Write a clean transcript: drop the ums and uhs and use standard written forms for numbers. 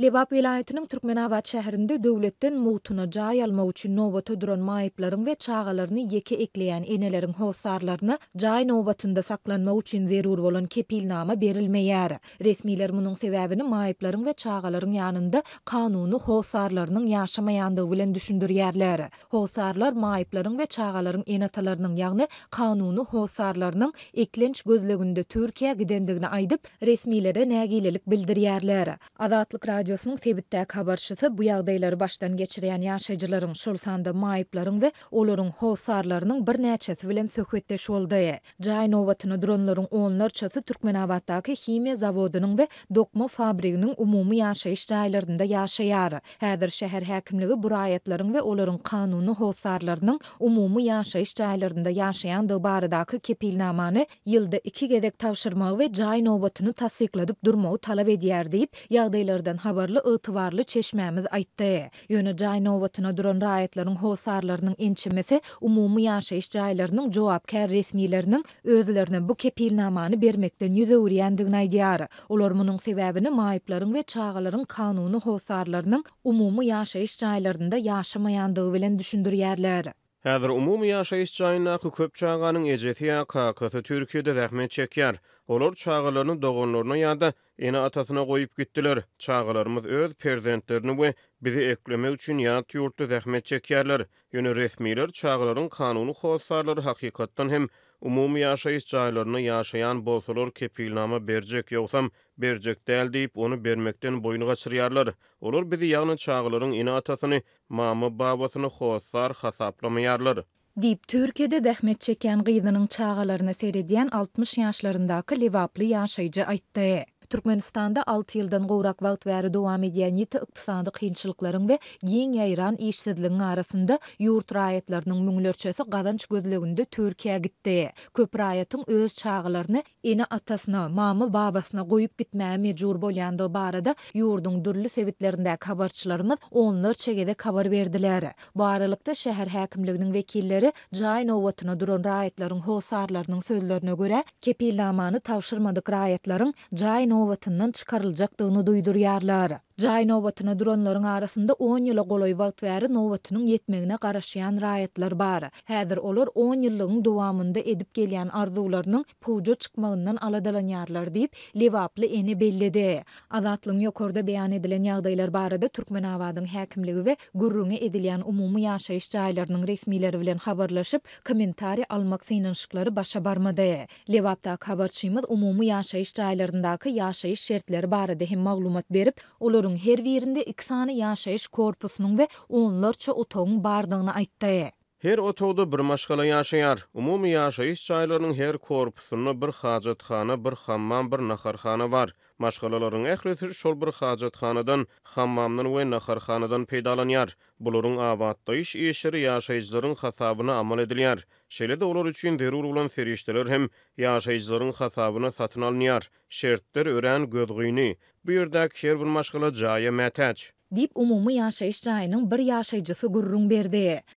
Lebap welaýatynyň Türkmenabat şäherinde döwletden mugtuna jaý almak üçin nobata duran maýyplaryň we çagalaryny ýeke ekleýän eneleriň hossarlaryna jaý nobatynda saklanmak üçin zerur bolan kepilnama berilmeýär. Resmiler munuň sebäbini maýyplaryň we çagalaryň ýanynda kanuny hossarlarynyň ýaşamaýandygy bilen düşündirýärler. Hossarlar maýyplaryň we çagalaryň ene-atalarynyň, ýagny kanuny hossarlarynyň eklenç gözleginde Türkiýä gidendigini aýdyp, resmilere nägilelik bildirýärler. Azatlyk Radiosynyň sebitdäki habarçysy bu ýagdaýlary başdan geçirýän ýaşaýjylaryň, şol sanda maýyplaryň we olaryň hossarlarynyň birnäçesi bilen söhbetdeş boldy. Jaý nobatyna duranlaryň onlarçasy Türkmenabatdaky himiýa zawodynyň we dokma fabriginiň umumy ýaşaýyş jaýlarynda ýaşaýar. Häzir şäher häkimligi bu raýatlaryň we olaryň kanuny hossarlarynyň umumy ýaşaýyş jaýlarynda ýaşaýandygy baradaky kepilnamany ýylda iki gezek tabşyrmagy we jaý nobatyny tassykladyp durmagy talap edýär diýip, ýagdaýlardan habarly ygtybarly çeşmämiz aýtdy. Ýöne jaý nobatyna duran raýatlaryň hossarlarynyň ençemesi umumy ýaşaýyş jaýlarynyň jogapkär resmileriniň özlerine bu kepilnamany bermekden ýüz öwürýändigini aýdýar. Olar munuň sebäbini maýyplaryň we çagalaryň kanuny hossarlarynyň umumy ýaşaýyş jaýlarynda ýaşamaýandygy bilen düşündirýärler. Häzir umumy ýaşaýyş jaýyndaky köp çaganyň ejesi ýa kakasy Türkiýede zähmet çekýär. Olar çagalaryny doganlaryna ýa-da ene-atasyna goýup gitdiler. Çagalarymyz öz perzentlerini we bizi eklemek üçin ýat ýurtda zähmet çekýärler. Ýöne resmiler çagalaryň kanuny hossarlary hakykatdan hem umumy ýaşaýyş jaýlarynda ýaşaýan bolsalar kepilnama berjek, ýogsam berjek däl diýip, ony bermekden boýun gaçyrýarlar. Olar bizi, ýagny çagalaryň ene-atasyny, mama-babasyny hossar hasaplamaýarlar. Diýip, Türkiýede zähmet çekýän gyzynyň çagalaryna seredýän 60 ýaşlaryndaky lebaply ýaşaýjy aýtdy. Türkmenistanda alty ýyldan gowrak wagt bäri dowam edýän ýiti ykdysady kynçylyklaryň we giň ýaýran işsizligiň arasynda ýurt raýatlarynyň müňlerçesi gazanç gözleginde Türkiýä gitdi. Köp raýatyň öz çagalaryny ene-atasyna, mama-babasyna goýup gitmäge mejbur bolýandygy barada ýurduň dürli sebitlerindäki habarçylarymyz onlarça gezek habar berdiler. Bu aralykda, şäher häkimliginiň wekilleri jaý nobatyna duran raýatlaryň hossarlarynyň sözlerine görä, kepilnamany tabşyrmadyk raýatlaryň jaý nobatyndan çykaryljakdygyny duýdurýarlar. Jaý nobatyna duranlaryň arasynda on ýyla golaý wagt bäri nobatynyň ýetmegine garaşýan raýatlar bar. Häzir olar on ýyllygyň dowamynda edip gelýän arzuwlarynyň puja çykmagyndan aladalanýarlar diýip, lebaply ene belledi. Azatlygyň ýokarda beýan edilen ýagdaýlar barada Türkmenabadyň häkimligi we gürrüňi edilýän umumy ýaşaýyş jaýlarynyň resmileri bilen habarlaşyp, kommentariý almak synanyşyklary başa barmady. Lebapdaky habarçymyz umumy ýaşaýyş jaýlaryndaky ýaşaýyş şertleri barada hem maglumat berip, olaryň her birinde iki sany ýaşaýyş korpusynyň we onlarça otagyň bardygyny aýtdy. Her otagda bir maşgala ýaşaýar. Umumy ýaşaýyş jaýlarynyň her korpusynda bir hajathana, bir hammam, bir naharhana bar. Maşgalalaryň ählisi şol bir hajathanadan, hammamdan we naharhanadan peýdalanýar. Bularyň abatlaýyş işleri ýaşaýjylaryň hasabyna amal edilýär. Şeýle-de olar üçin zerur bolan serişdeler hem ýaşaýjylaryň hasabyna satyn alynýar. Şertler örän gözgyny. Bu ýerdäki her bir maşgala jaýa mätäç. Diýip, umumy ýaşaýyş jaýynyň bir ýaşaýjysy gürrüň berdi.